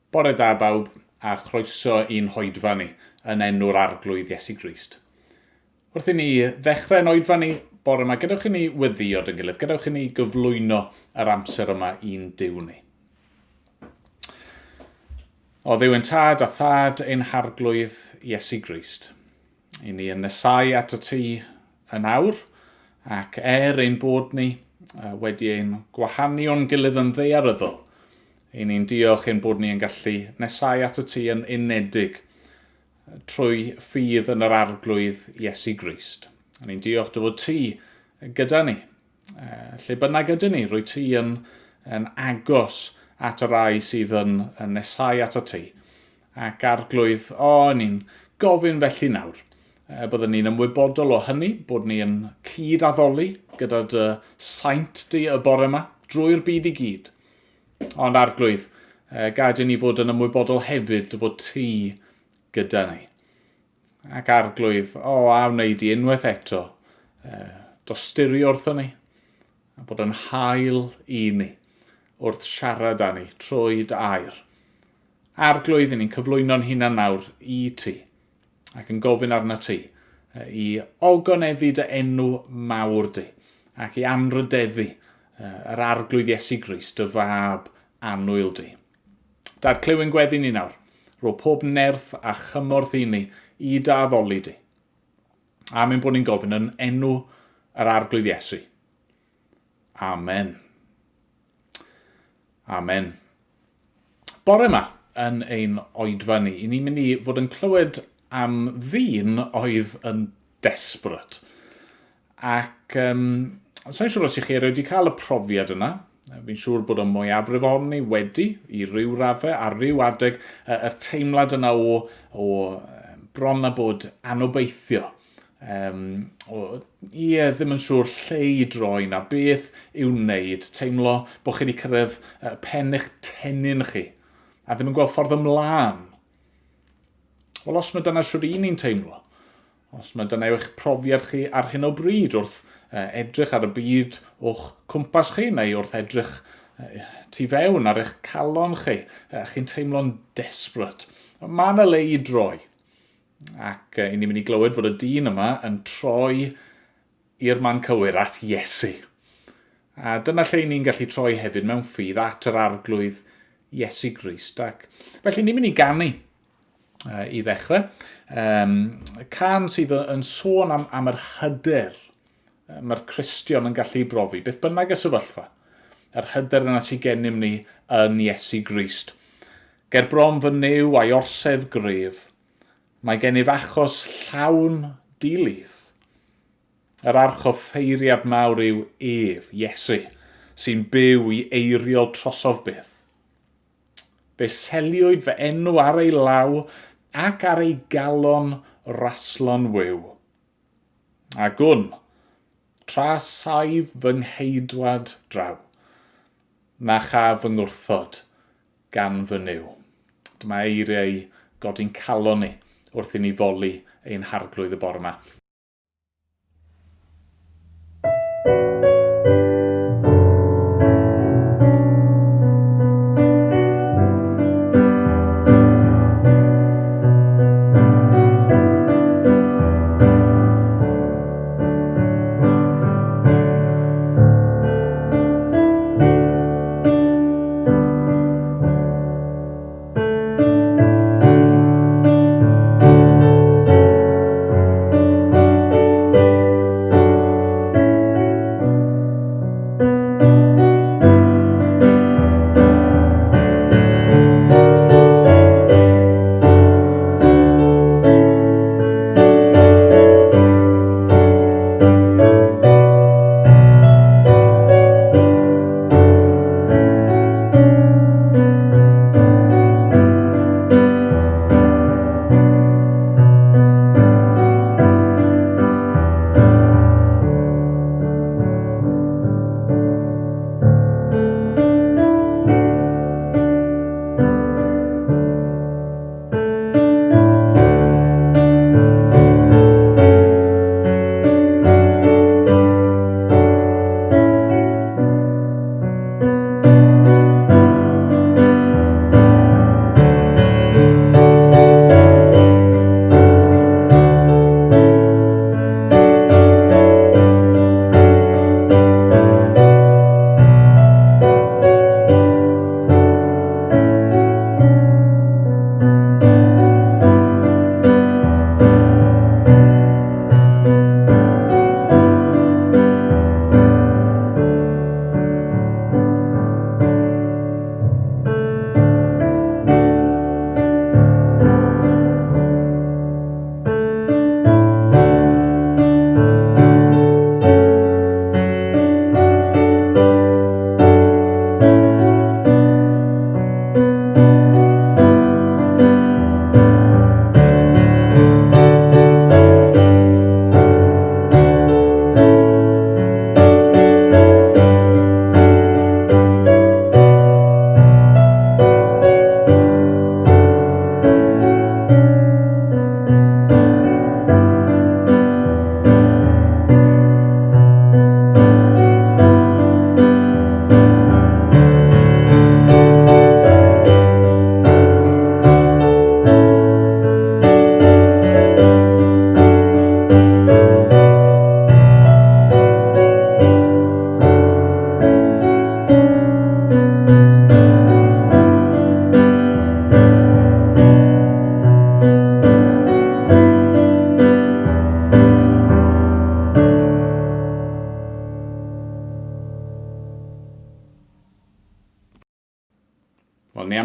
Bore da bawb, a chroeso i'n hoedfa ni yn enw'r Arglwydd Iesu Grist. Wrth i ni ddechrau'n oedfa ni bore yma, gadewch i ni weddïo dyn gilydd, gadewch i ni gyflwyno yr amser yma i'n Duw ni. O Dduw ein Tad a Thad ein Harglwydd Iesu Grist, i ni yn nesau at y tŷ yn awr, ac er ein bod ni wedi ein gwahanu o'n gilydd yn ddaearyddol, I ni'n diolch ein bod ni yn gallu nesau at y ti yn unedig trwy ffydd yn yr Arglwydd Iesu Grist. A ni'n diolch dy fod ti gyda ni. Lle bynnag ydyn ni, rwy ti yn agos at y rai sydd yn nesau at y ti. Ac Arglwydd, o, ni'n gofyn felly nawr, byddwn ni'n ymwybodol o hynny, bod ni yn cyd-addoli gyda dy saint di y bore yma, drwy'r byd i gyd. Ond Arglwydd, gad i ni fod yn ymwybodol hefyd dy fod ti gyda ni. Ac Arglwydd, o, a wnei di unwaith eto dosturi wrthon ni, a bod yn hael i ni wrth siarad â ni trwy dy air. Arglwydd, i ni'n cyflwyno'n hunan nawr i ti, ac yn gofyn arna ti i ogoneddu dy enw mawr di, ac i anrhydeddu yr Arglwydd Iesu Grist, dy fab annwyl di. Dad, clyw ein gweddi ni nawr. Rho pob nerth a chymorth i ni i dy addoli di. Am ein bod ni'n gofyn yn enw yr Arglwydd Iesu. Amen. Amen. Bore yma, yn ein oedfa ni, i ni'n mynd i fod yn clywed am ddyn oedd yn desperate. Ac sa'n siŵr os i chi erioed wedi cael y profiad yna. Fi'n siŵr bod y mwyafrif ohonon ni wedi, i ryw raddau, ar ryw adeg, y teimlad yna o bron a bod anobeithio. O, ie, ddim yn siŵr lle i droi na beth i'w wneud. Teimlo bod chi wedi cyrraedd pen eich tennyn chi a ddim yn gweld ffordd ymlaen. Wel, os mae dyna siwr un ni'n teimlo, os mae dyna yw eich profiad chi ar hyn o bryd wrth edrych ar y byd o'ch cwmpas chi neu wrth edrych tu fewn ar eich calon chi, chi'n teimlo'n desperate. Mae yna le i droi. Ac i ni'n mynd i glywed fod y dyn yma yn troi i'r man cywir at Iesu. A dyna lle ni'n gallu troi hefyd mewn ffydd at yr Arglwydd Iesu Grist. Ac felly ni'n mynd i ganu i ddechrau. Can sydd yn sôn am yr hyder mae'r Cristion yn gallu brofi, beth bynnag y sefyllfa, yr hyder yna sydd gennym ni yn Iesu Grist. Ger bron fy Nuw a'i orsedd gref, mae gennyf achos llawn dilith. Yr archoffeiriad mawr yw ef, Iesu, sy'n byw i eiriol trosof byth. Fe seliwyd fy enw ar ei law ac ar ei galon raslon wiw. A gwn, tra saif fy ngheidwad draw, na chaf fy ngwrthod gan fy Nuw. Dyma eiriau i godi'n calon ni wrth i ni foli ein Harglwydd y bore yma.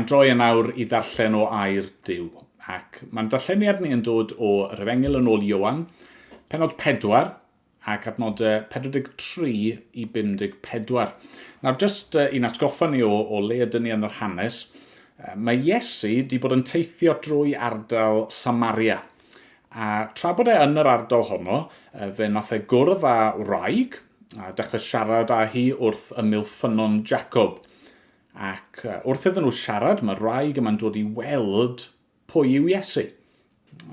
am droi yn awr i ddarllen o air Duw. Ac mae'n darlleniad ni yn dod o yr Efengyl yn ôl Ioan, penod 4, ac adnodau 43 i 54. Nawr, jyst i'n atgoffa ni o, o le ydyn ni yn yr hanes, mae Iesu wedi bod yn teithio drwy ardal Samaria. A tra bod e yn yr ardal honno, fe nath e gwrdd â wraig, a dechrau siarad â hi wrth ymyl ffynnon Jacob. Ac wrth iddyn nhw siarad, mae'r wraig yma'n dod i weld pwy yw Iesu.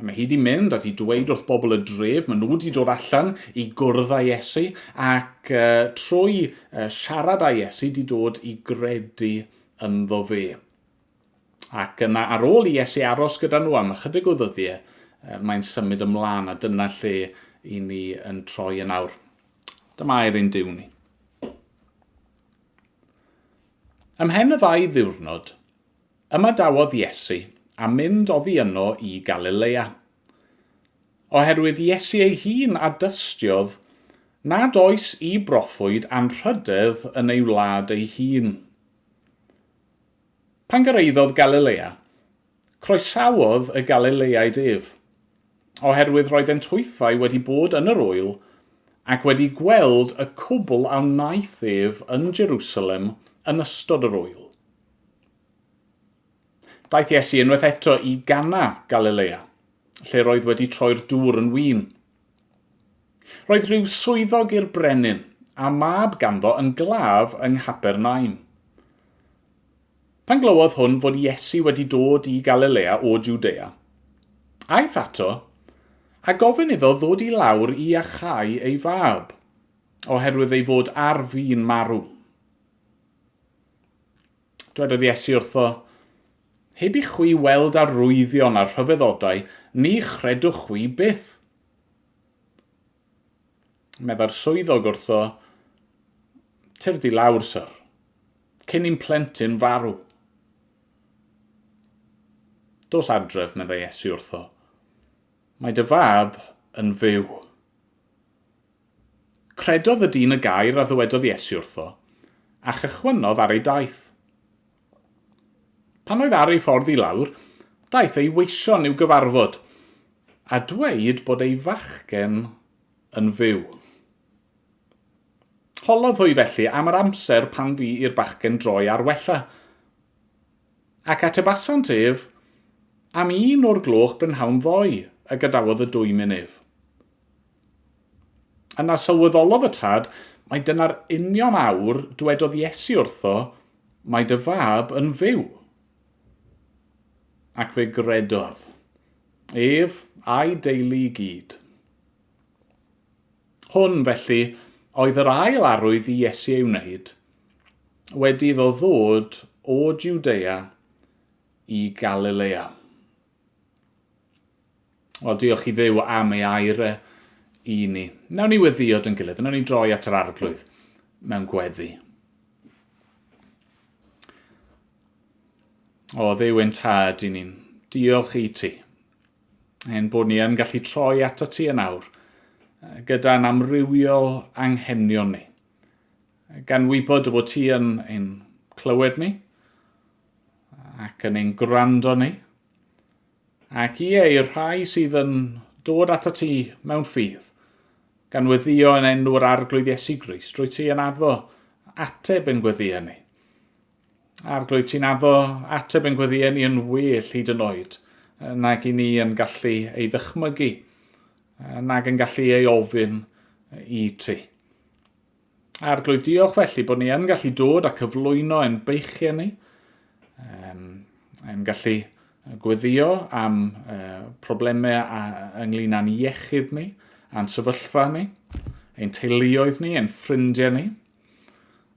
Mae hi wedi mynd a wedi dweud wrth bobl y dref, maen nhw wedi dod allan i gwrdd â Iesu, ac trwy siarad â Iesu wedi dod i gredu ynddo fe. Ac yna ar ôl i Iesu aros gyda nhw am ychydig o ddyddiau, mae'n symud ymlaen, a dyna lle i ni yn troi yn awr. Dyma air ein Duw ni. Ymhen y ddau ddiwrnod, ymadawodd Iesu a mynd oddi yno i Galilea. Oherwydd Iesu ei hun a dystiodd nad oes i broffwyd anrhydedd yn ei wlad ei hun. Pan gyrhaeddodd Galilea, croesawodd y Galileaid ef, oherwydd roeddent hwythau wedi bod yn yr ŵyl ac wedi gweld y cwbl a wnaeth ef yn Jerusalem yn ystod yr ŵyl. Daeth Iesu unwaith eto i Gana, Galilea, lle roedd wedi troi'r dŵr yn win. Roedd rhyw swyddog i'r brenin, a mab ganddo yn glaf yng Nghapernaum. Pan glywodd hwn fod Iesu wedi dod i Galilea o Jwdea, aeth ato, a gofyn iddo ddod i lawr i iachau ei fab, oherwydd ei fod ar fin marw. Dwedodd Iesu wrtho, Heb i chwi weld arwyddion a rhyfeddodau, ni chredwch chwi byth. Meddai'r swyddog wrtho, Tyrd i lawr, syr, cyn i'm plentyn farw. Dos adref, meddai Iesu wrtho. Mae dy fab yn fyw. Credodd y dyn y gair a ddywedodd Iesu wrtho, a chychwynnodd ar ei daith. Pan oedd ar ei ffordd i lawr, daeth ei weision i'w gyfarfod, a dweud bod ei fachgen yn fyw. Holodd hwy felly am yr amser pan fu i'r bachgen droi ar wella. Ac atebasant ef, Am un o'r gloch brynhawn ddoe y gadawodd y dwymyn ef. Yna sylweddolodd y tad mai dyna'r union awr dwedodd Iesu wrtho, Mae dy fab yn fyw. Ac fe gredodd, ef a'i deulu i gyd. Hwn, felly, oedd yr ail arwydd i Iesu ei wneud, wedi iddo ddod o Jwdea i Galilea. Wel, diolch i Dduw am ei air e i ni. Nawn ni weddïo dyn gilydd, nawn ni droi at yr Arglwydd mewn gweddi. O, Dduw ein tad i ni'n diolch i ti. Ein bod ni yn gallu troi ato ti yn awr, gyda'n amrywiol anghenion ni. Gan wybod dy fod ti yn ein clywed ni, ac yn ein gwrando ni, ac ie, i'r rhai sydd yn dod ato ti mewn ffydd, gan weddio yn enw'r Arglwydd Iesu Grist, rwy ti yn addo ateb ein gweddïau ni. Arglwydd, ti'n addo ateb ein gweddïau ni yn well hyd yn oed nag i ni yn gallu ei ddychmygu, nag yn gallu ei ofyn i ti. Arglwydd, diolch felly bod ni yn gallu dod a cyflwyno ein beichiau ni, um, yn gallu gweddio am uh, problemau a, ynglyn â'n iechyd ni, a'n sefyllfa ni, ein teuluoedd ni, ein ffrindiau ni.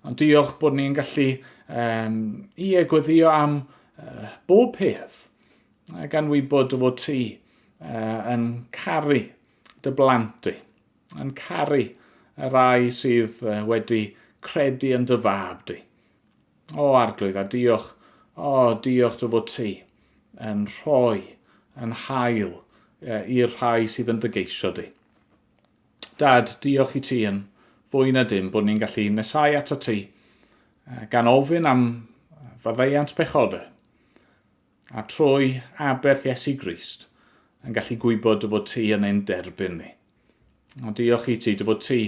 Ond diolch bod ni'n gallu um, ie, gweddio am uh, bob peth, gan wybod dy fod ti uh, yn caru dy blant di, yn caru y rai sydd uh, wedi credu yn dy fab di. O Arglwydd, a diolch, o diolch dy fod ti yn rhoi yn hael uh, i'r rhai sydd yn dy geisio di. Dad, diolch i ti yn fwy na dim bod ni'n gallu nesau ato ti, gan ofyn am faddeuant pechodau. A trwy aberth Iesu Grist, yn gallu gwybod dy fod ti yn ein derbyn ni. A diolch i ti dy fod ti,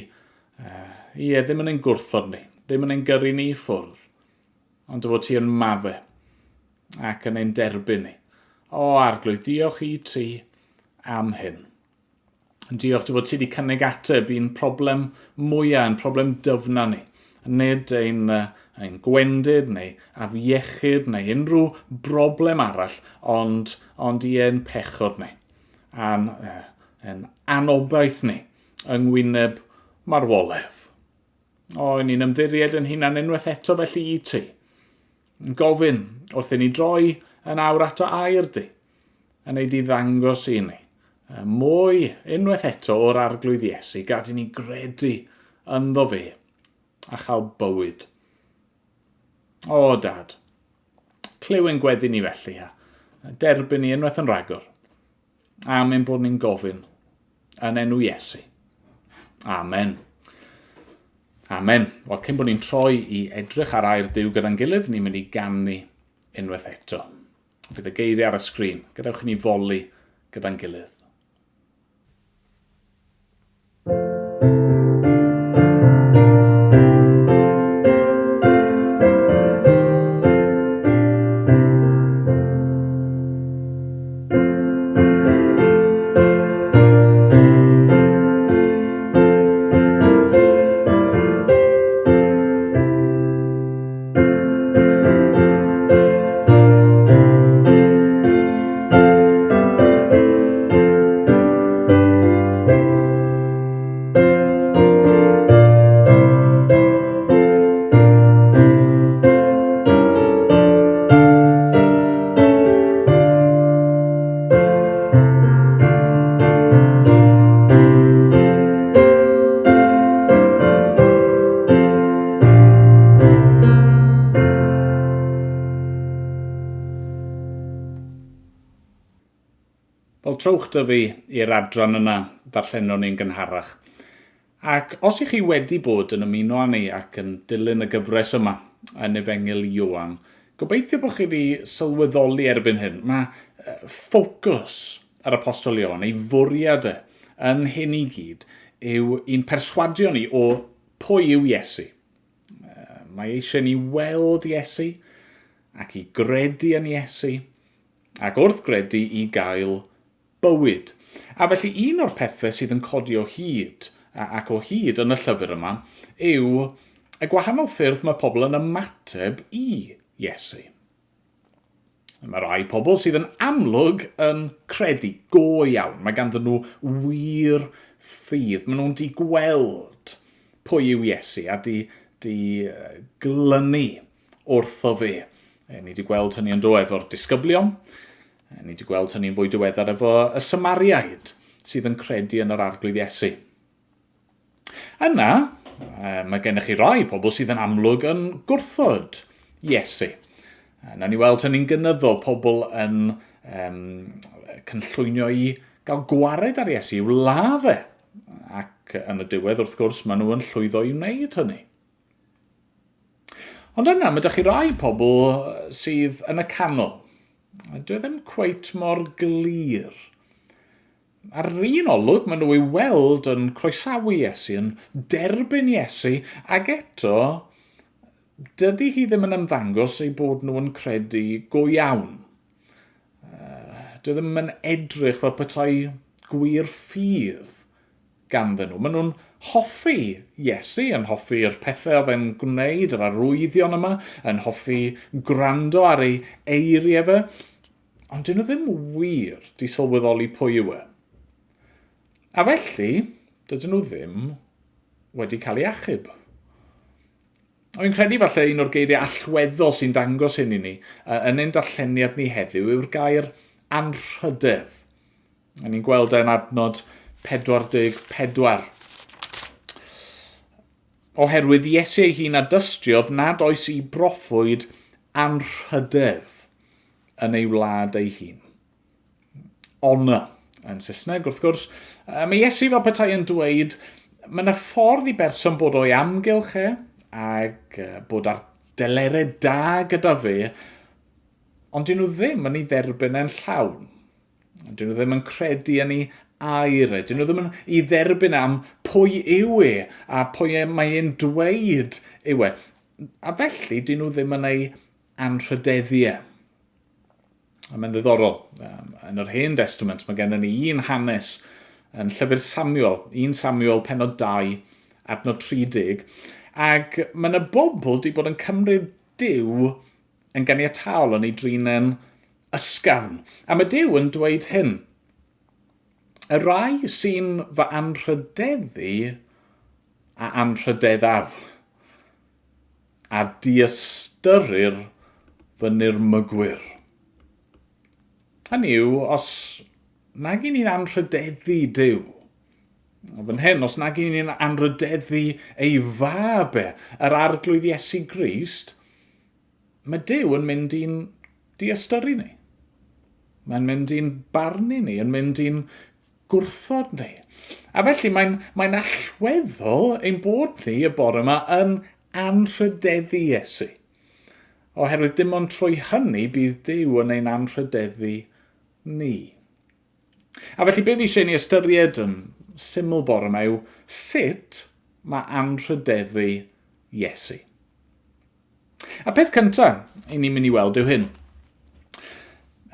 ie, ddim yn ein gwrthod ni, ddim yn ein gyrru ni i ffwrdd, ond dy fod ti yn madde ac yn ein derbyn ni. O, Arglwydd, diolch i ti am hyn. Diolch dy fod ti wedi cynnig ateb i'n problem mwyaf, ein problem dyfna ni. Nid ein, ein gwendid neu afiechyd neu unrhyw broblem arall, ond, ond i ein pechod ni. A'n ein anobaith ni yng ngwyneb marwolaeth. O, ni'n ymddiried yn hunan unwaith eto felly i ti. Gofyn wrth i ni droi yn awr ato air di, yn ei di ddangos i ni. Mwy unwaith eto o'r Arglwydd Iesu, gad i ni gredu ynddo fe a chael bywyd. O, Dad, clyw ein gweddi ni felly, a derbyn ni unwaith yn rhagor, am ein bod ni'n gofyn yn enw Iesu. Amen. Amen. Wel, cyn bod ni'n troi i edrych ar air Duw gyda'n gilydd, ni'n mynd i ganu unwaith eto. Fydd y geiriau ar y sgrin. Gadewch i ni foli gyda'n gilydd. Wel, trowch dy fi i'r adran yna ddarllenon ni'n gynharach. Ac os ych chi wedi bod yn ymuno â ni ac yn dilyn y gyfres yma yn Efengyl Ioan, gobeithio bod chi wedi sylweddoli erbyn hyn, mae ffocws yr Apostol Ioan, ei fwriad e, yn hyn i gyd, yw i'n perswadio ni o pwy yw Iesu. Mae eisiau ni weld Iesu ac i gredu yn Iesu, ac wrth gredu i gael bywyd. A felly un o'r pethau sydd yn codi o hyd, ac o hyd yn y llyfr yma, yw y gwahanol ffyrdd mae pobl yn ymateb i Iesu. Mae rhai pobl sydd yn amlwg yn credu go iawn. Mae ganddyn nhw wir ffydd. Maen nhw'n di gweld pwy yw Iesu a di, di glynu wrtho fe. E, ni wedi gweld hynny yn do efo'r disgyblion. E, ni wedi gweld hynny'n fwy diweddar efo y Samariaid sydd yn credu yn yr Arglwydd Iesu. Yna, e, mae gennych chi rai pobl sydd yn amlwg yn gwrthod Iesu. E, nawn ni weld hynny'n gynyddol, pobl yn um, cynllwynio i gael gwared ar Iesu, i'w ladd e. Ac yn y diwedd, wrth gwrs, maen nhw yn llwyddo i wneud hynny. Ond yna, mae ydych chi rai pobl sydd yn y canol. Dwi e ddim cweit mor glir. Ar yr un olwg, maen nhw i weld yn croesawu Iesu, yn derbyn Iesu, ac eto, dydy hi ddim yn ymddangos eu bod nhw yn credu go iawn. Dwi e ddim yn edrych fel petai gwir ffydd ganddyn nhw. Maen nhw'n hoffi Iesu, yn hoffi'r pethau oedd e'n gwneud, yr arwyddion yma, yn hoffi gwrando ar ei eiriau fe, ond dyn nhw ddim wir di sylweddoli pwy yw e. A felly, dydyn nhw ddim wedi cael ei achub. Fi'n credu falle un o'r geiriau allweddol sy'n dangos hyn i ni yn ein darlleniad ni heddiw yw'r gair anrhydedd. A ni'n gweld e'n adnod 44. Oherwydd Iesu ei hun a dystiodd nad oes i broffwyd anrhydedd yn ei wlad ei hun. Honour yn Saesneg, wrth gwrs. Mae Iesu fel petai yn dweud, mae yna ffordd i berson bod o'i amgylch e, ac bod ar delerau da gyda fe, Ond dyn nhw ddim yn ei dderbyn e'n llawn. Dyn nhw ddim yn credu yn ei air e. Dyn nhw ddim yn ei dderbyn e am pwy yw e a pwy e mae e'n dweud yw e. A felly dyn nhw ddim yn ei anrhydeddu e. A mae'n ddiddorol. Yn yr Hen Testament mae gennym ni un hanes yn llyfr Samuel, 1 Samuel penod 2, adnod 30, ac mae yna bobl wedi bod yn cymryd Duw yn ganiataol yn ei drin e'n ysgafn. A mae Duw yn dweud hyn. Y rai sy'n fy anrhydeddu a anrhydeddaf, a diystyrir fy nirmygwyr. Hynny yw, os nag i ni'n anrhydeddu Duw, fan hyn, os nag i ni'n anrhydeddu ei fab e, yr arglwydd Iesu Grist, mae Duw yn mynd i'n diystyru ni. Mae'n mynd i'n barnu ni, yn mynd i'n gwrthod ni. A felly mae'n mae allweddol ein bod ni y bore yma yn anrhydeddu Iesu. Oherwydd dim ond trwy hynny bydd Duw yn ein anrhydeddu ni. A felly be fi eisiau ni ystyried yn syml bore yma yw sut mae anrhydeddu Iesu. A peth cyntaf i ni'n mynd i weld yw hyn.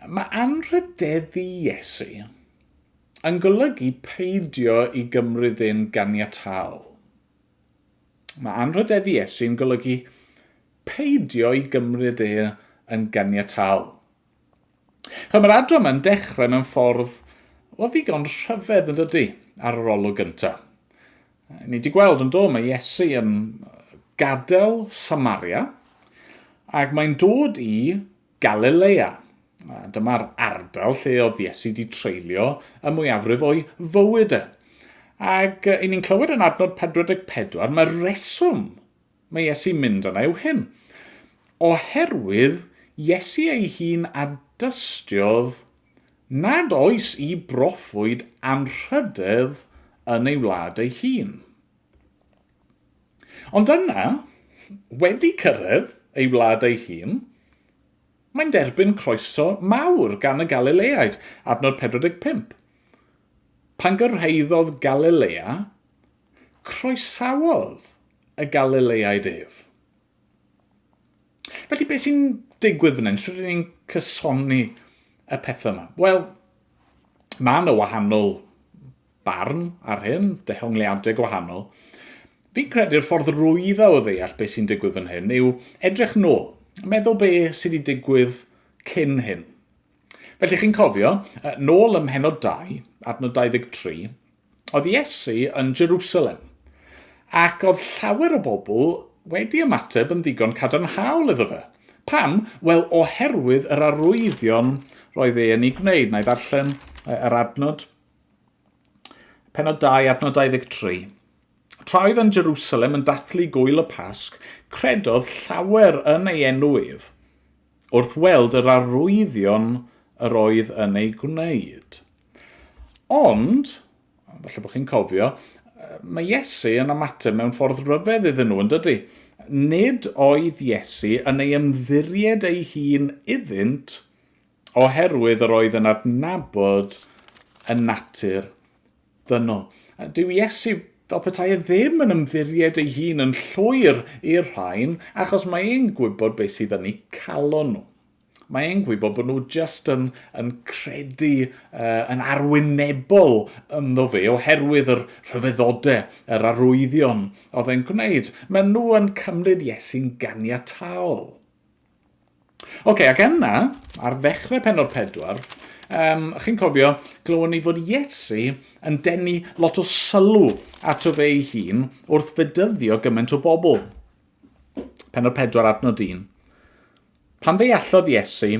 Mae anrhydeddu Iesu yn golygu peidio i gymryd e'n ganiataol. Mae anrhydeddu Iesu yn golygu peidio i gymryd e yn ganiataol. Chymryd mae'r adran yma'n dechrau mewn ffordd o ddigon rhyfedd yn dydy ar yr olwg gyntaf. Ni wedi gweld yn do, mae Iesu yn gadael Samaria ac mae'n dod i Galilea. A dyma'r ardal lle oedd Iesu wedi treulio y mwyafrif o'i fywyd e. Ac i ni'n clywed yn adnod 44, mae reswm mae Iesu'n mynd yna yw hyn. Oherwydd Iesu ei hun a dystiodd nad oes i broffwyd anrhydedd yn ei wlad ei hun. Ond yna, wedi cyrraedd ei wlad ei hun, mae'n derbyn croeso mawr gan y Galileaid, adnod 45. Pan gyrhaeddodd Galilea, croesawodd y Galileaid ef. Felly beth sy'n digwydd fan hyn? Sut rydyn ni'n cysoni y pethau yma? Wel, mae yna wahanol barn ar hyn, dehongliadau gwahanol. Fi'n credu'r ffordd rwydda o ddeall beth sy'n digwydd fan hyn yw edrych nôl, meddwl be sydd wedi digwydd cyn hyn. Felly chi'n cofio, nôl ym mhenod 2, adnod 23, oedd Iesu yn Jerusalem, ac oedd llawer o bobl wedi ymateb yn ddigon cadarnhaol iddo fe. Pam? Wel, oherwydd yr arwyddion roedd e yn ei gwneud. Na i ddarllen yr adnod. Penod 2, adnod 23. Tra oedd yn Jerusalem yn dathlu gwyl y Pasg, credodd llawer yn ei enw ef, wrth weld yr arwyddion yr oedd yn ei gwneud. Ond, falle bod chi'n cofio, mae Iesu yn ymateb mewn ffordd ryfedd iddyn nhw, yn dydy? Nid oedd Iesu yn ei ymddiried ei hun iddynt oherwydd yr oedd yn adnabod y natur ddynol. Dyw Iesu fel petai e ddim yn ymddiried ei hun yn llwyr i'r rhain, achos mae e'n gwybod beth sydd yn eu calon nhw. Mae e'n gwybod bod nhw just yn, yn credu uh, yn arwynebol ynddo fe oherwydd yr rhyfeddodau, yr arwyddion oedd e'n gwneud. Mae nhw yn cymryd Iesu'n ganiataol. Oce, okay, ac yna, ar ddechrau penod 4, um, chi'n cofio, glywon ni fod Iesu yn denu lot o sylw ato fe ei hun wrth fedyddio gymaint o bobl. Penod 4, adnod 1. Pan ddeallodd Iesu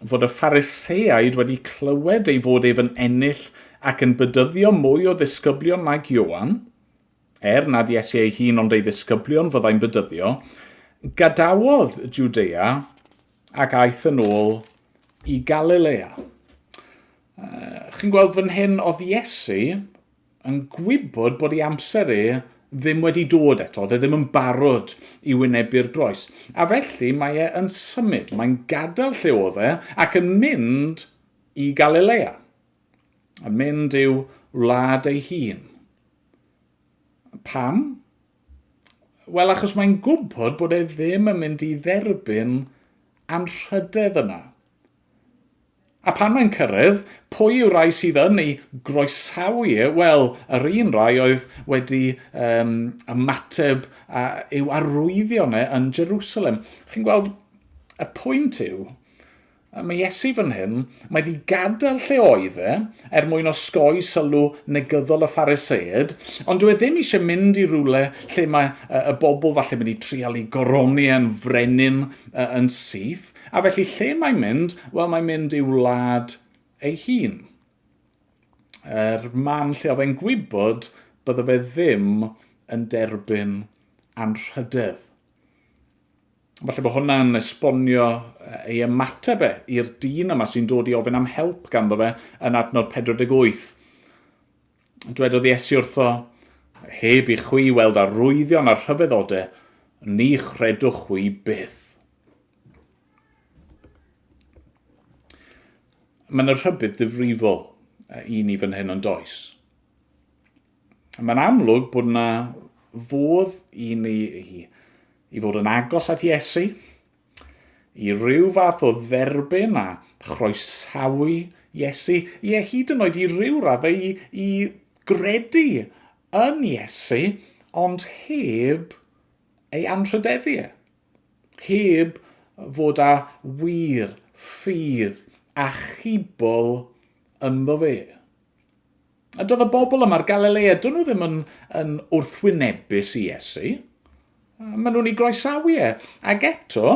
fod y Phariseaid wedi clywed ei fod ef yn ennill ac yn bedyddio mwy o ddisgyblion nag Ioan, Er nad Iesu ei hun ond ei ddisgyblion fyddai'n bedyddio, gadawodd Jwdea ac aeth yn ôl i Galilea. Chi'n gweld fan hyn, oedd Iesu yn gwybod bod ei amser e ddim wedi dod eto, oedd e ddim yn barod i wynebu'r groes. A felly mae e yn symud, mae'n gadael lle oedd e ac yn mynd i Galilea. Yn mynd i'w wlad ei hun. Pam? Wel, achos mae'n gwybod bod e ddim yn mynd i dderbyn anrhydedd yna. A pan mae'n cyrraedd, pwy yw'r rai sydd yn ei groesawu e? Wel, yr un rai oedd wedi um, ymateb a, i'w arwyddion e yn Jerusalem. Chi'n gweld, y pwynt yw, mae Iesu fan hyn, mae wedi gadael lle oedd e, er mwyn osgoi sylw negyddol y Phariseaid, ond dyw e ddim eisiau mynd i rywle lle mae y bobl falle mynd i trial i goroni e'n frenin yn syth. A felly lle mae'n mynd? Wel, mae'n mynd i'w wlad ei hun. Yr man lle oedd e'n gwybod bydde fe ddim yn derbyn anrhydedd. Falle bod hwnna'n esbonio ei ymateb e i'r dyn yma sy'n dod i ofyn am help ganddo fe yn adnod 48. Dwedodd Iesu wrtho, heb i chwi weld arwyddion a rhyfeddodau, ni chredwch chwi byth. Mae yna rhybudd difrifol i ni fan hyn yn does. Mae'n amlwg bod yna fodd i ni i, i fod yn agos at Iesu, i ryw fath o dderbyn a chroesawu Iesu, ie hyd yn oed i ryw raddau i, i gredu yn Iesu, ond heb ei anrhydeddu e. Heb fod â wir ffydd achubol ynddo fe. A doedd y bobl yma'r Galilea, dyn nhw ddim yn, yn wrthwynebus i Iesu. Maen nhw'n ei groesawu e. Ac eto,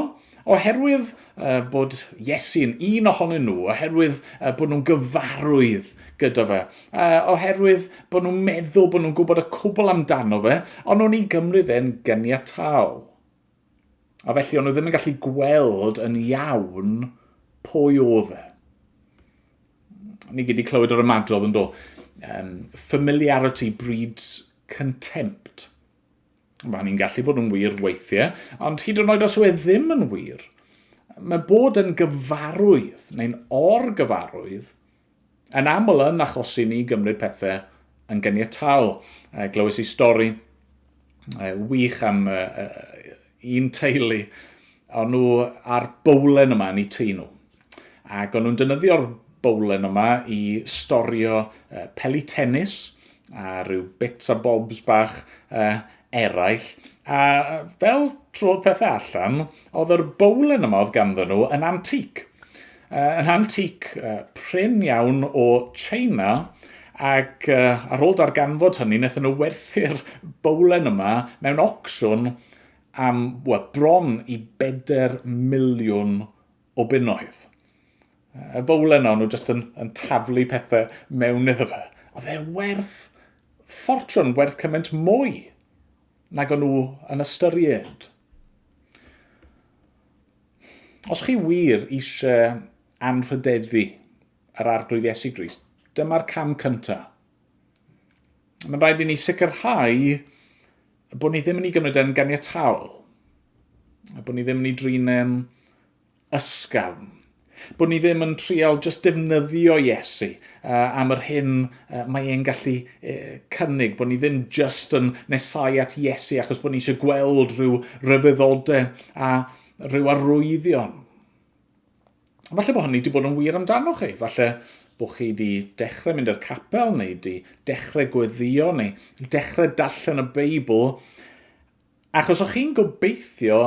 oherwydd uh, bod Iesu'n un ohonyn nhw, oherwydd uh, bod nhw'n gyfarwydd gyda fe, uh, oherwydd bod nhw'n meddwl bod nhw'n gwybod y cwbl amdano fe, ond nhw'n ei gymryd e'n gyniataol. A felly o'n nhw ddim yn gallu gweld yn iawn pwy oedd e. Ni gyd i clywed yr ymadrodd yn do. Um, familiarity breeds contempt. Mae hynny'n gallu bod yn wir weithiau, ond hyd yn oed os yw e ddim yn wir, mae bod yn gyfarwydd neu'n or-gyfarwydd yn aml yn achosi ni gymryd pethau yn gyniataol. Glywes i stori wych am un teulu, o'n nhw ar bowlen yma yn eu tŷ nhw. Ac o'n nhw'n defnyddio'r bowlen yma i storio peli tennis a rhyw bits a bobs bach eraill. A fel trodd pethau allan, oedd yr bowlen yma oedd ganddyn nhw yn antique. Yn antique prin iawn o China, ac ar ôl darganfod hynny, wnaethon nhw werthu'r bowlen yma mewn ocsiwn am well, bron i 4 miliwn o bunnoedd. Y fowlen yna, nhw jyst yn, yn taflu pethau mewn iddo fe. Oedd e werth ffortiwn, werth cymaint mwy nag o'n nhw yn ystyried. Os chi wir eisiau anrhydeddu yr Arglwydd Iesu Grist, dyma'r cam cyntaf. Mae'n rhaid i ni sicrhau bod ni ddim yn ei gymryd e'n ganiataol, a bod ni ddim yn ei drin e'n ysgafn. Bod ni ddim yn trial jyst defnyddio Iesu uh, am yr hyn uh, mae e'n gallu uh, cynnig. Bod ni ddim jyst yn nesau at Iesu achos bod ni eisiau gweld rhyw ryfeddodau a rhyw arwyddion. Falle bod hynny wedi bod yn wir amdano chi. Falle bod chi wedi dechrau mynd i'r capel neu wedi dechrau gweddio neu dechrau darllen y Beibl achos o'ch chi'n gobeithio,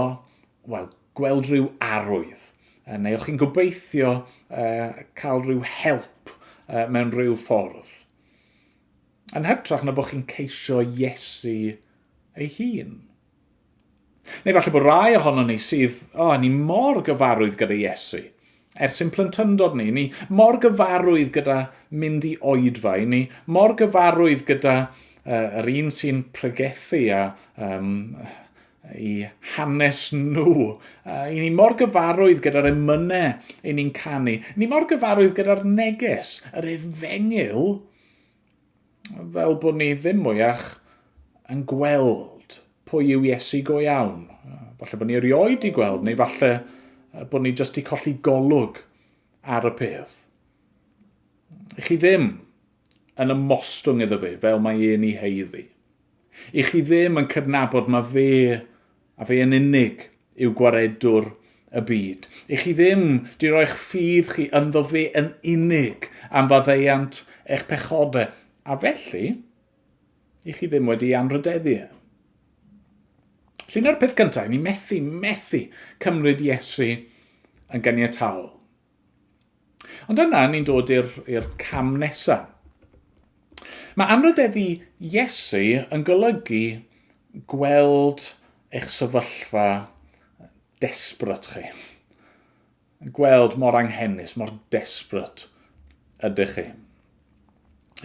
wel, gweld rhyw arwydd neu o'ch chi'n gobeithio uh, cael rhyw help uh, mewn rhyw ffordd. Yn hytrach na bod chi'n ceisio Iesu ei hun. Neu falle bod rai ohonon ni sydd, o, oh, ni mor gyfarwydd gyda Iesu. Ers ein plentyndod ni, ni mor gyfarwydd gyda mynd i oedfa, ni mor gyfarwydd gyda uh, yr un sy'n pregethu a um, i hanes nhw. Uh, I ni mor gyfarwydd gyda'r emynau i ni'n canu. Ni mor gyfarwydd gyda'r neges, yr efengyl, fel bod ni ddim mwyach yn gweld pwy yw Iesu go iawn. Falle bod ni erioed di gweld, neu falle bod ni jyst di colli golwg ar y peth. I chi ddim yn ymostwng iddo fe fel mae e'n ei heiddi. I chi ddim yn cydnabod mae fe a fe yn unig yw gwaredwr y byd. I chi ddim di roi'ch ffydd chi ynddo fe yn unig am faddeuant eich pechodau. A felly, i chi ddim wedi anrhydeddu e. Felly dyna'r peth cyntaf, ni methu, methu cymryd Iesu yn ganiataol. Ond yna ni'n dod i'r cam nesaf. Mae anrhydeddu Iesu yn golygu gweld eich sefyllfa desperate chi. Gweld mor anghenus, mor desperate ydych chi.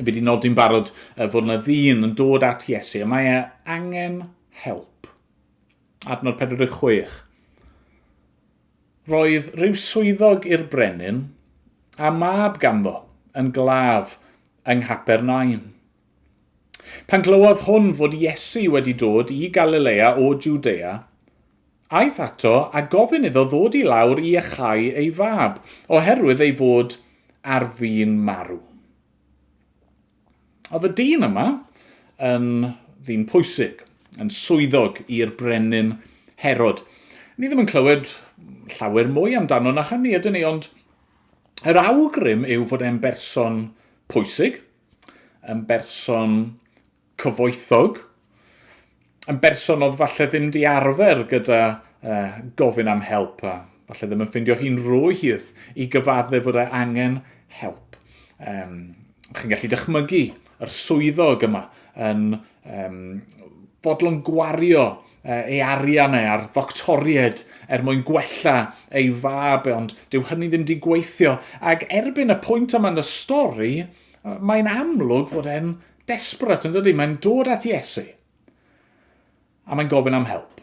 Fi wedi nodi'n barod fod yna ddyn yn dod at Iesu a mae e angen help. Adnod 46. Roedd rhyw swyddog i'r brenin a mab ganddo yn glaf yng Nghapernaum. Pan glywodd hwn fod Iesu wedi dod i Galilea o Jwdea, aeth ato a gofyn iddo ddod i lawr i iachau ei fab, oherwydd ei fod ar fin marw. Oedd y dyn yma yn ddyn pwysig, yn swyddog i'r brenin Herod. Ni ddim yn clywed llawer mwy amdano na hynny, ydyn ni, ond yr awgrym yw fod e'n berson pwysig, yn berson cyfoethog, yn berson oedd falle ddim di arfer gyda uh, gofyn am help a falle ddim yn ffindio hi'n rwydd i gyfadde fod e angen help. Um, chi'n gallu dychmygu yr swyddog yma yn um, fodlon gwario ei arian e ar ddoctoried er mwyn gwella ei fab e, ond dyw hynny ddim di gweithio. Ac erbyn y pwynt yma yn y stori, mae'n amlwg fod e'n desperate, yn dydy? Mae'n dod at Iesu. A mae'n gofyn am help.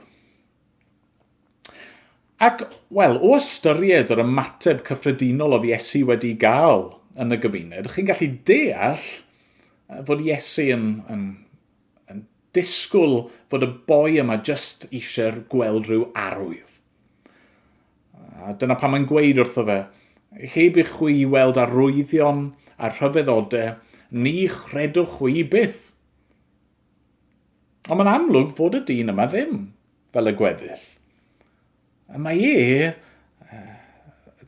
Ac, wel, o ystyried yr ymateb cyffredinol oedd Iesu wedi gael yn y gymuned, chi'n gallu deall fod Iesu yn, yn, yn disgwyl fod y boi yma jyst eisiau gweld rhyw arwydd. A dyna pam mae'n gweud wrtho fe, heb i chwi weld arwyddion a rhyfeddodau, ni chredwch chwi byth. Ond mae'n amlwg fod y dyn yma ddim fel y gweddill. A mae e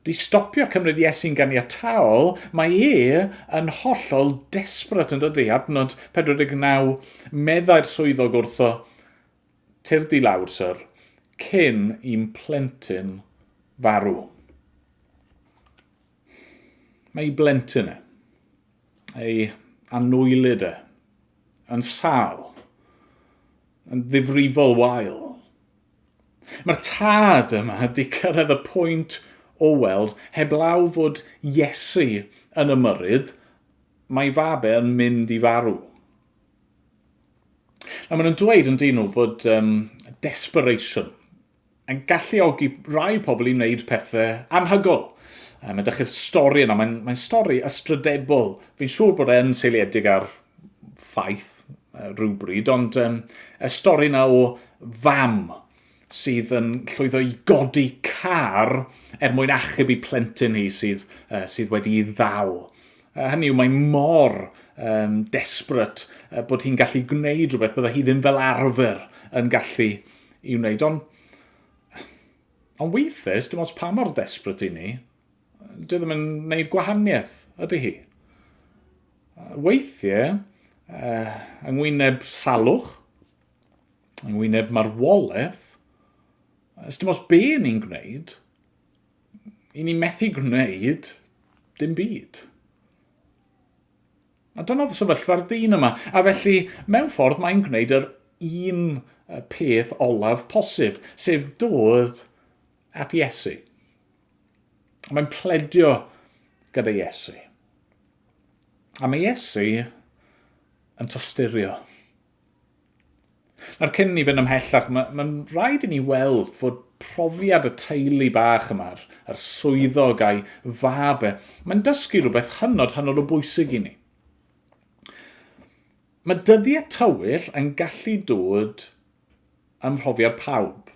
di stopio cymryd Iesu'n ganiataol, mae e yn hollol desperate yn dydy. Adnod 49, meddai'r swyddog wrtho, Tyrd i lawr, syr, cyn i'm plentyn farw. Mae ei blentyn e, ei anwylyd e, yn sâl, yn ddifrifol wael. Mae'r tad yma wedi cyrraedd y pwynt o weld heblaw fod Iesu yn ymyrryd, mae fab e yn mynd i farw. A maen nhw'n dweud yn dyn nhw bod um, desperation yn galluogi rai pobl i wneud pethau anhygol. Um, ydych chi'r stori yna, mae'n mae stori ystrydebol. Fi'n siŵr bod e'n seiliedig ar ffaith uh, rhywbryd, ond um, y stori yna o fam sydd yn llwyddo i godi car er mwyn achub ei plentyn hi sydd, uh, sydd wedi ei ddal. Uh, hynny yw, mae mor um, desperate uh, bod hi'n gallu gwneud rhywbeth bydde hi ddim fel arfer yn gallu i wneud. Ond on weithiau, dim ots pa mor desperate i ni, dwi ddim yn gwneud gwahaniaeth, ydy hi? Weithiau, uh, yng ngwyneb salwch, yng ngwyneb marwolaeth, ys dim os be ni'n gwneud, i ni methu gwneud dim byd. A dyna oedd sefyllfa'r dyn yma. A felly, mewn ffordd, mae'n gwneud yr un peth olaf posib, sef dod at Iesu. Mae'n pledio gyda Iesu. A mae Iesu yn tosturio. Nawr, cyn ni fynd ymhellach, mae'n ma rhaid i ni weld fod profiad y teulu bach yma, yr, yr swyddog a'i fab e, mae'n dysgu rhywbeth hynod, hynod o bwysig i ni. Mae dyddiau tywyll yn gallu dod ym mhrofiad pawb.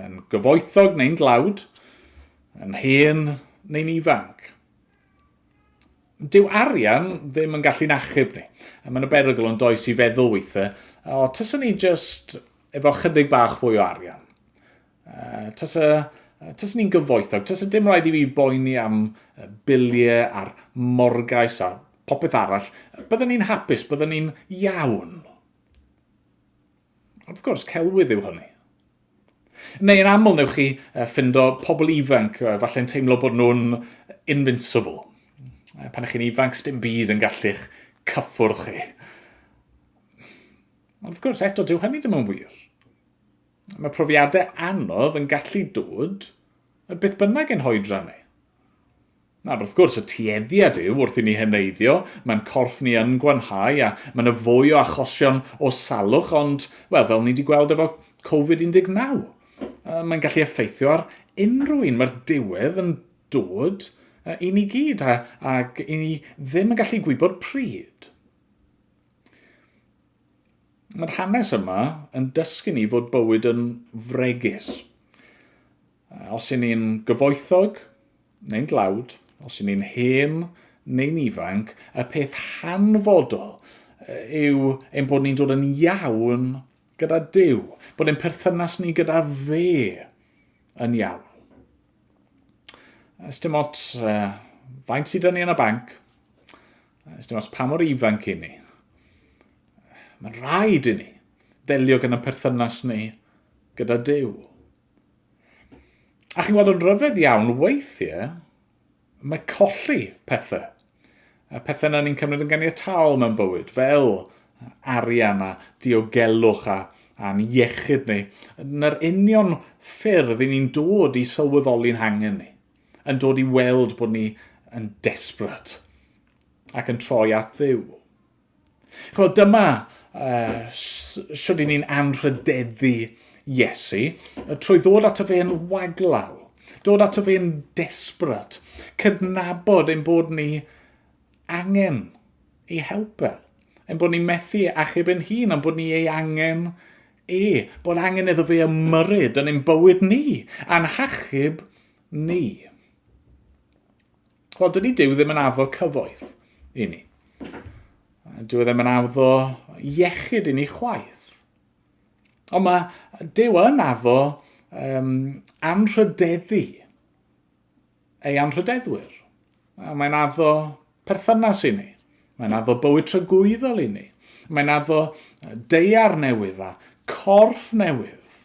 Yn gyfoethog neu'n dlawd, yn hen neu'n ifanc. Dyw arian ddim yn gallu'n achub ni. A mae'n y berygl yn does i feddwl weithiau, o, taswn ni just efo chydig bach fwy o arian. Tasa, taswn ni'n gyfoethog, tasa dim rhaid i fi boeni am biliau a'r morgais a popeth arall, byddwn ni'n hapus, byddwn ni'n iawn. Wrth gwrs, celwydd yw hynny. Neu yn aml newch chi ffindo pobl ifanc, falle'n teimlo bod nhw'n invincible. Pan ych chi'n ifanc, dim byd yn gallu'ch cyffwrdd chi. Ond wrth gwrs, eto, dyw hynny ddim yn wir. Mae profiadau anodd yn gallu dod y beth bynnag ein hoedran ni. Nawr, wrth gwrs, y tueddiad yw wrth i ni heneiddio, mae'n corff ni yn gwanhau a mae yna fwy o achosion o salwch, ond, wel, fel ni wedi gweld efo Covid-19, mae'n gallu effeithio ar unrhyw un. Mae'r diwedd yn dod i ni gyd, a, ac i ni ddim yn gallu gwybod pryd. Mae'r hanes yma yn dysgu ni fod bywyd yn fregus. Os y'n ni'n gyfoethog neu'n dlawd, os y'n ni'n hen neu'n ifanc, y peth hanfodol yw ein bod ni'n dod yn iawn gyda Duw, bod ein perthynas ni gyda fe yn iawn. Ys dim ots faint sydd 'da ni yn y banc, ys dim ots pa mor ifanc i ni, mae'n rhaid i ni ddelio gyda'n perthynas ni gyda Duw. A chi'n gweld yn rhyfedd iawn, weithiau, mae colli pethau. Y pethau na ni'n cymryd yn ganiataol mewn bywyd, fel arian a diogelwch a, a'n iechyd ni. Na'r union ffyrdd i ni'n dod i sylweddoli'n hangen ni, yn dod i weld bod ni yn desperate ac yn troi at Dduw. Chymod, dyma sut i ni'n anrhydeddu Iesu, trwy ddod ato fe yn waglaw, dod ato fe yn desperate, cydnabod ein bod ni angen ei helpu, ein bod ni'n methu achub ein hun, ein bod ni ei angen e, bod angen iddo fe ymyrryd yn ein bywyd ni, a'n hachub ni. Wel, dydy Duw ddim yn addo cyfoeth i ni. Dyw e ddim yn addo iechyd i ni chwaith. Ond mae Duw yn addo um, anrhydeddu ei anrhydeddwyr. A mae'n addo perthynas i ni. Mae'n addo bywyd tragwyddol i ni. Mae'n addo deiar newydd a corff newydd.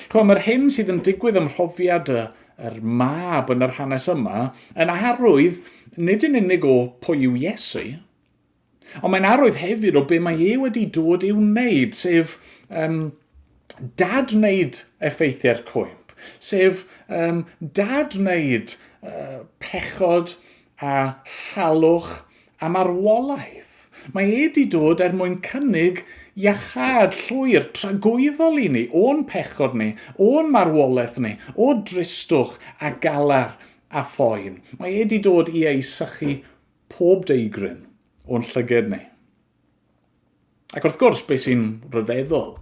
Chymod, mae'r hyn sydd yn digwydd ym mhrofiad y, yr mab yn yr hanes yma yn arwydd nid yn unig o pwy yw Iesu, ond mae'n arwydd hefyd o be mae e wedi dod i'w wneud, sef um, dadwneud effeithiau'r cwymp, sef um, dadwneud uh, pechod a salwch a marwolaeth. Mae e 'di dod er mwyn cynnig iachâd llwyr, tragwyddol i ni, o'n pechod ni, o'n marwolaeth ni, o dristwch a galar a phoen. Mae e 'di dod i ei sychu pob deigryn o'n llyged ni. Ac wrth gwrs, beth sy'n rhyfeddol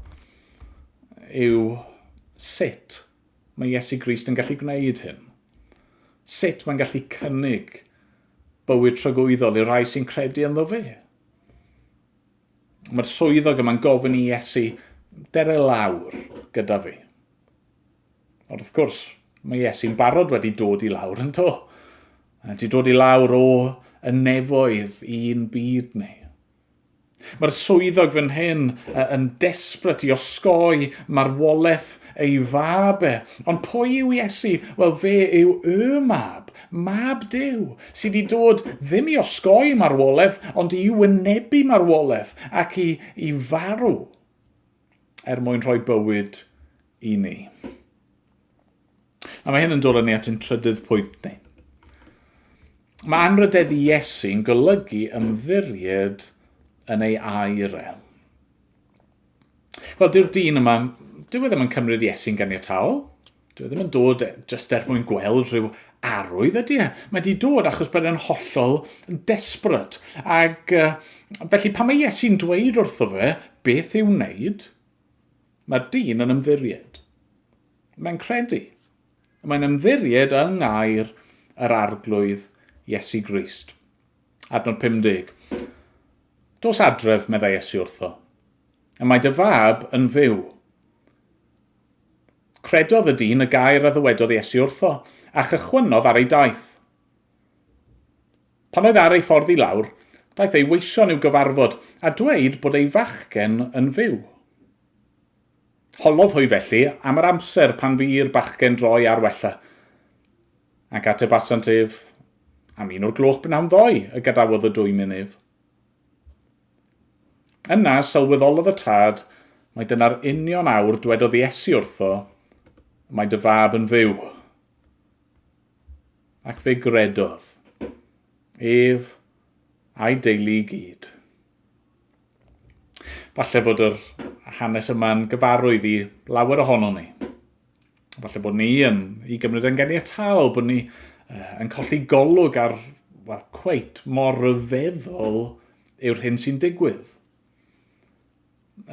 yw sut mae Iesu Grist yn gallu gwneud hyn. Sut mae'n gallu cynnig bywyd tragwyddol i'r rhai sy'n credu ynddo fe. Mae'r swyddog yma'n gofyn i Iesu, dere lawr gyda fi. Ond wrth gwrs, mae Iesu'n barod wedi dod i lawr yn do. Wedi dod i lawr o y nefoedd i'n byd ni. Mae'r swyddog fan hyn yn desperate i osgoi marwolaeth ei fab e. Ond pwy yw Iesu? Wel, fe yw y mab, mab Duw, sydd wedi dod ddim i osgoi marwolaeth, ond i wynebu marwolaeth ac i, i farw er mwyn rhoi bywyd i ni. A mae hyn yn dod â ni at ein trydydd pwynt ni. Mae anrhydeddu Iesu'n golygu ymddiried yn ei air e. Wel, dyw'r dyn yma, dyw e ddim yn cymryd Iesu'n ganiataol. Dyw e ddim yn dod e, jyst er mwyn gweld rhyw arwydd ydy e. Mae di dod achos bod e'n hollol desperate. Ac felly pan mae Iesu'n dweud wrtho fe beth i'w wneud, mae'r dyn yn ymddiried. Mae'n credu. Mae'n ymddiried yng ngair yr Arglwydd Iesu Grist. Adnod 50. Dos adref, meddai Iesu wrtho. Y mae dy fab yn fyw. Credodd y dyn y gair a ddywedodd Iesu wrtho, a chychwynnodd ar ei daith. Pan oedd ar ei ffordd i lawr, daeth ei weision i'w gyfarfod, a dweud bod ei fachgen yn fyw. Holodd hwy felly am yr amser pan fu i'r bachgen droi ar wella. Ac atebasant ef, Am un o'r gloch brynhawn ddoe y gadawodd y dwymyn ef. Yna sylweddolodd y tad mai dyna'r union awr dwedodd Iesu wrtho, Mae dy fab yn fyw. Ac fe gredodd, ef a'i deulu i gyd. Falle fod yr hanes yma'n gyfarwydd i lawer ohono ni. Falle bod ni yn i gymryd yn ganiataol, bod ni yn colli golwg ar, wel, cweit mor ryfeddol yw'r hyn sy'n digwydd.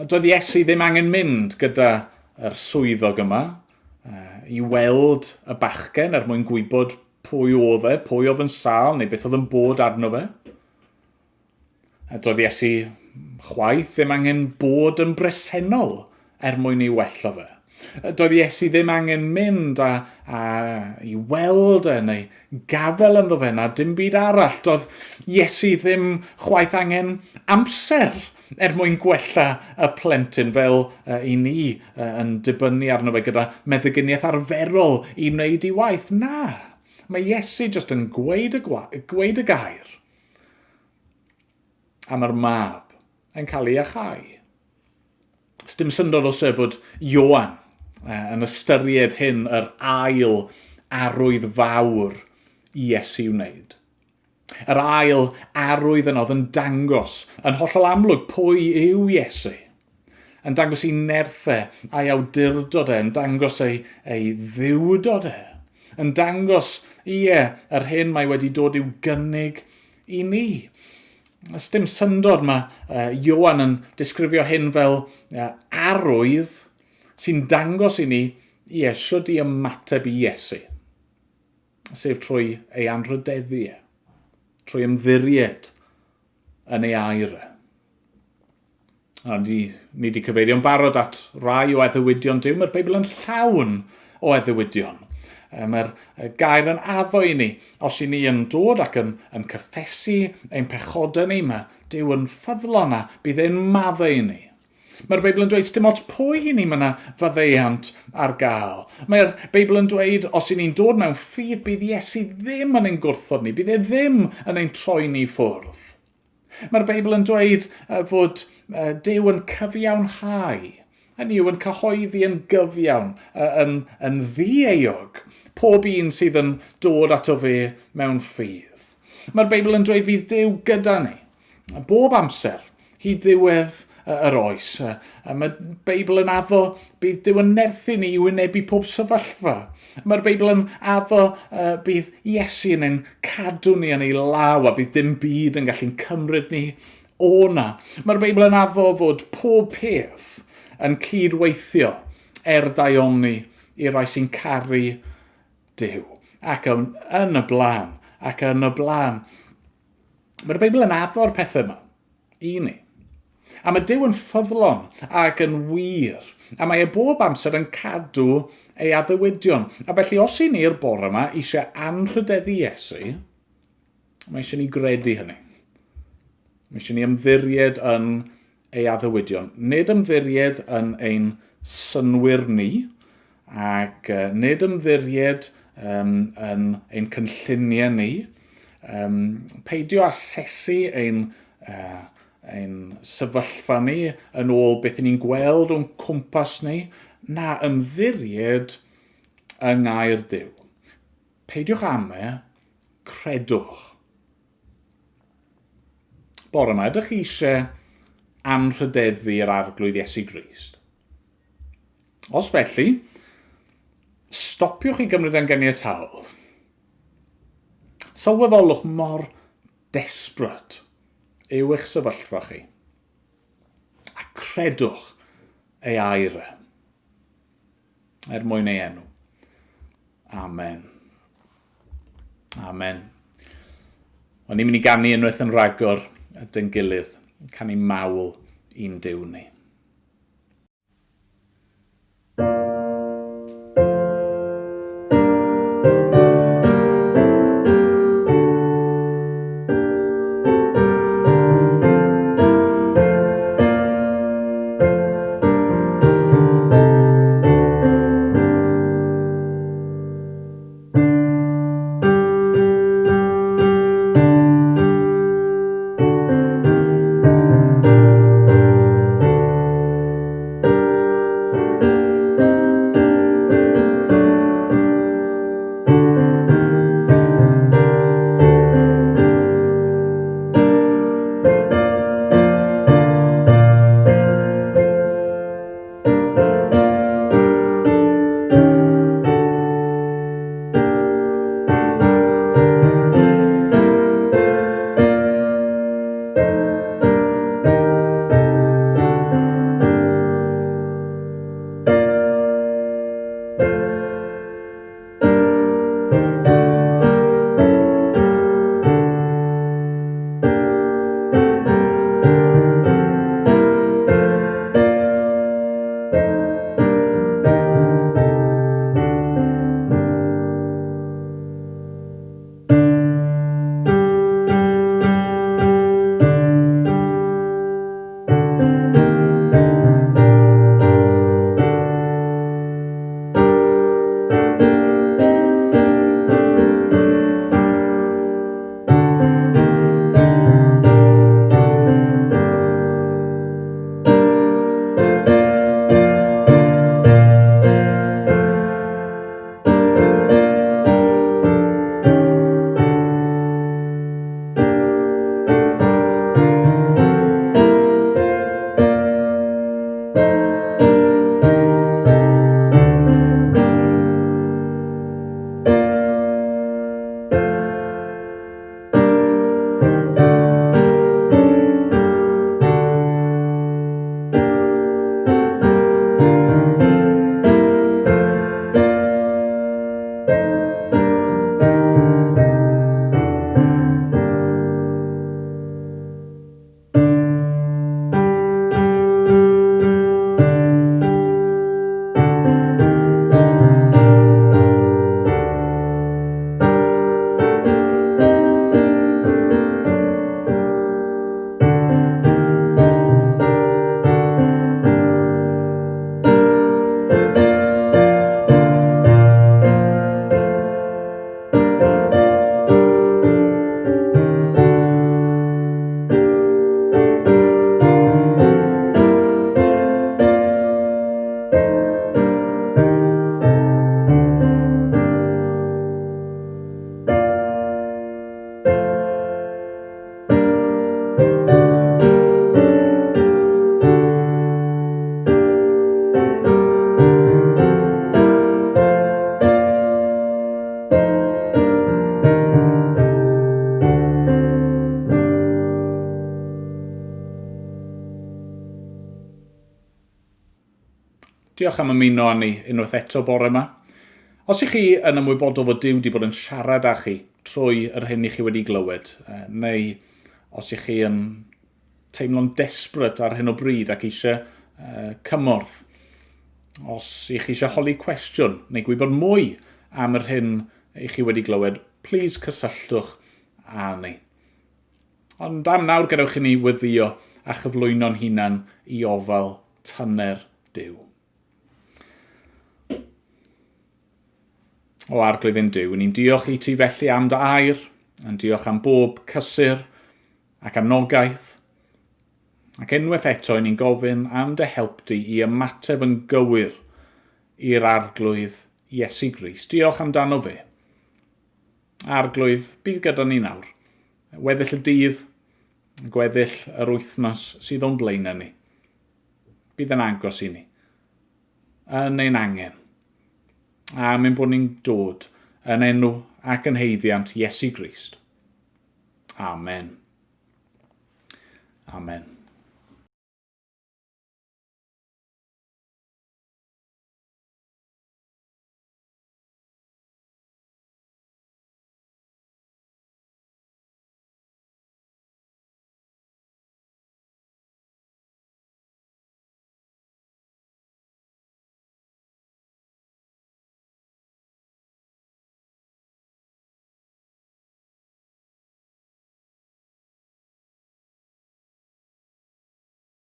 Doedd Iesu ddim angen mynd gyda yr swyddog yma i weld y bachgen er mwyn gwybod pwy oedd e, pwy oedd yn sâl neu beth oedd yn bod arno fe. A doedd Iesu chwaith ddim angen bod yn bresennol er mwyn ei wella fe. Doedd Iesu ddim angen mynd a, a i weld e neu gafel ynddo fe na dim byd arall. Doedd Iesu ddim chwaith angen amser er mwyn gwella y plentyn fel i ni yn dibynnu arno fe gyda meddyginiaeth arferol i wneud i waith. Na, mae Iesu jyst yn gweud y, gweud y gair a mae'r mab yn cael ei achau. Dim syndod os e fod Ioan yn ystyried hyn yr ail arwydd fawr i Iesu wneud. Yr ail arwydd yno oedd yn dangos yn hollol amlwg pwy yw Iesu. Yn dangos ei nerth e a'i awdurdod e, yn dangos ei, ei ddiwdod e. Yn dangos, ie, yr hyn mae wedi dod i'w gynnig i ni. Ys dim syndod mae Ioan yn disgrifio hyn fel arwydd sy'n dangos i ni, ie, siwt i ymateb i Iesu. Sef trwy ei anrhydeddu e, trwy ymddiried yn ei air e. A ni, ni wedi cyfeirio'n barod at rai o addewidion Duw. Mae'r Beibl yn llawn o addewidion. Mae'r gair yn addo i ni. Os i ni yn dod ac yn, yn cyffesu ein pechodau ni, mae Duw yn ffyddlon a bydd e'n maddau i ni. Mae'r Beibl yn dweud dim ots pwy i ni mae yna faddeuant ar gael. Mae'r Beibl yn dweud os i ni'n dod mewn ffydd bydd Iesu ddim yn ein gwrthod ni, bydd e ddim yn ein troi ni ffwrdd. Mae'r Beibl yn dweud fod Duw yn cyfiawnhau, hynny yw yn cyhoeddi yn gyfiawn, yn, yn ddieuog, pob un sydd yn dod ato fe mewn ffydd. Mae'r Beibl yn dweud bydd Duw gyda ni, bob amser, hyd ddiwedd yr oes. Mae'r Beibl yn addo bydd Duw yn nerthu ni i wynebu pob sefyllfa. Mae'r Beibl yn addo bydd Iesu yn ein cadw ni yn ei law a bydd dim byd yn gallu'n cymryd ni o na. Mae'r Beibl yn addo fod pob peth yn cydweithio er daioni i'r rhai sy'n caru Duw. Ac yn, yn y blaen, ac yn y blaen. Mae'r Beibl yn addo'r pethau yma i ni. A mae Duw yn ffyddlon ac yn wir, a mae e bob amser yn cadw ei addewidion. A felly os i ni'r bore yma eisiau anrhydeddu Iesu, mae eisiau ni gredu hynny. Mae eisiau ni ymddiried yn ei addewidion. Nid ymddiried yn ein synnwyr ni, ac nid ymddiried um, yn ein cynlluniau ni. Um, peidio asesu ein, ein sefyllfa ni yn ôl beth ni'n gweld o'n cwmpas ni, na ymddiried yng ngair Duw. Peidiwch ame, credwch. Bore yma, ydych chi eisiau anrhydeddu'r Arglwydd Iesu Grist? Os felly, stopiwch i gymryd e'n ganiataol. Sylweddolwch mor desperate yw eich sefyllfa chi. A credwch ei air e. Er mwyn ei enw. Amen. Amen. O'n i'n mynd i ganu unwaith yn rhagor dyn gilydd, canu mawl i'n Duw ni. Diolch am ymuno â ni unwaith eto bore yma. Os ych chi yn ymwybodol fod Duw wedi bod yn siarad â chi trwy yr hyn i chi wedi glywed, neu os ych chi yn teimlo'n desperate ar hyn o bryd ac eisiau cymorth, os ych chi eisiau holi cwestiwn neu gwybod mwy am yr hyn i chi wedi glywed, please cysylltwch â ni. Ond am nawr gadewch i ni weddio a chyflwyno'n hunan i ofal tyner Duw. O Arglwydd ein Duw, ni'n diolch i ti felly am dy air, yn diolch am bob cysur ac anogaeth, ac unwaith eto ni'n gofyn am dy help di i ymateb yn gywir i'r Arglwydd Iesu Grist. Diolch amdano fe. Arglwydd, bydd gyda ni nawr. Weddill y dydd, gweddill yr wythnos sydd o'n blaenau ni. Bydd yn agos i ni. Yn ein angen. A mynd bod ni'n dod yn enw ac yn haeddiant Iesu Grist. Amen. Amen.